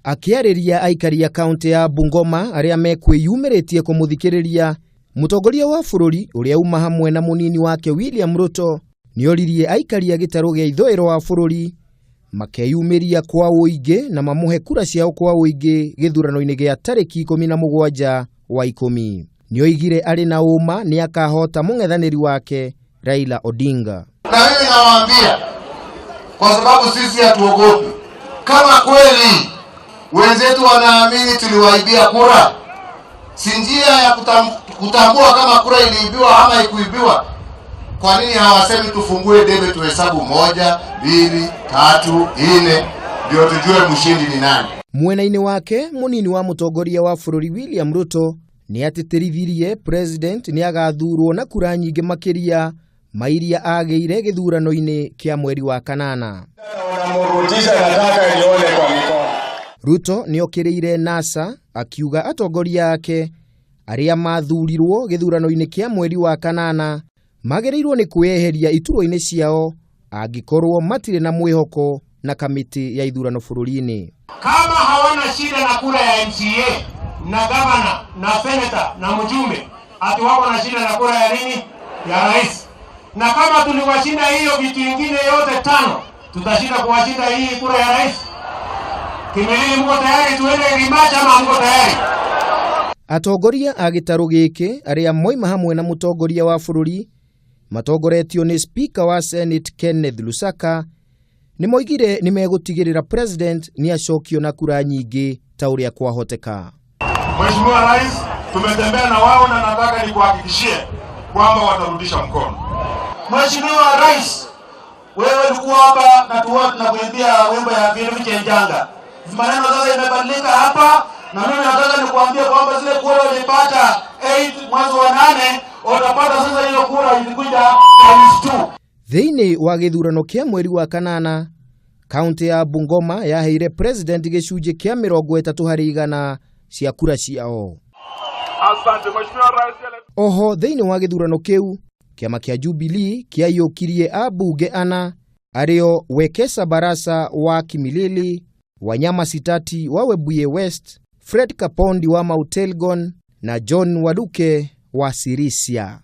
Akĩarĩria aikari a kaunti ya Bungoma arĩa mekwĩyumĩrĩtie kũmũthikĩrĩria, mũtongoria wa bũrũri ũrĩa uma hamwe na mũnini wake William Ruto nĩoririe aikari a gĩtarũ gĩa ithũĩro wa bũrũri makeyumĩria kwa ũingĩ na mamũhe kura ciao kwa ũingĩ gĩthurano-inĩ gĩa tarĩki 17 wa 10. Nĩoigire arĩ na ũma nĩakahota mũng'ethanĩri wake Raila Odinga. Na mimi nawaambia kwa sababu sisi hatuogopi. Kama kweli wenzetu wanaamini tuliwaibia kura, si njia ya kutambua kama kura iliibiwa ama ikuibiwa? Kwa nini hawasemi tufungue debe tuhesabu 1, 2, 3, 4 ndio tujue mshindi ni nani? Mwena-inĩ wake mũnini wa mũtongoria wa bũrũri William Ruto nĩ atĩtĩrithirie president nĩ agathurwo na kura nyingĩ makĩria mairia agĩire gĩthurano-inĩ kĩa mweri wa kanana. Wanamurutisha, nataka nione kwa mikono. Ruto nĩ okĩrĩire NASA akiuga atongoria ake arĩa mathurirwo gĩthurano-inĩ kĩa mweri wa kanana magĩrĩirwo nĩ kwĩyeheria iturwa-inĩ ciao angĩkorwo matirĩ na mwĩhoko na kamĩtĩ ya ithurano bũrũri-inĩ. Kama hawana shida na kura ya MCA na gavana na seneta na mjumbe, ati wako na shida na kura ya nini? Ya rais. Na kama tuliwashinda hiyo vitu vingine yote 5, tutashinda kuwashinda hii kura ya rais? Kimilili, mko tayari tuende rematch ama mko tayari? Atongoria a gĩtarũ gĩkĩ arĩa moima hamwe na mũtongoria wa bũrũri matongoretio nĩ Speaker wa Senate Kenneth Lusaka nĩ moigire nĩ megũtigĩrĩra president nĩ acokio na kura nyingĩ ta ũrĩa kwahoteka. Mheshimiwa Rais, tumetembea na wao na nataka nikuhakikishie kwamba watarudisha mkono. Mheshimiwa Rais, wewe ulikuwa hapa na tuwa tunakuimbia wimbo ya Vindu Vichenjanga. Maneno sasa imebadilika hapa, na mimi nataka nikuambie kwamba zile kura ulipata 8 mwezi wa 8, utapata sasa hiyo kura ilikuja times 2. Thĩinĩ wa gĩthurano kĩa mweri wa kanana, kaunti ya Bungoma yaheire president gĩcunjĩ kĩa 30% cia kura ciao. Asante Mheshimiwa Rais. Oho thĩinĩ wa gĩthurano kĩu, kĩama kĩa Jubilee kĩaiyũkirie ambunge ana arĩo Wekesa Barasa wa Kimilili, Wanyama Sitati wa Webuye West, Fred Kapondi wa Mount Elgon na John Waluke wa Sirisia.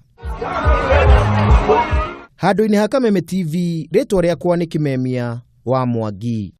Handũ-inĩ ha Kameme TV, rĩtwa rĩakwa nĩ Kimemia wa Mwangi.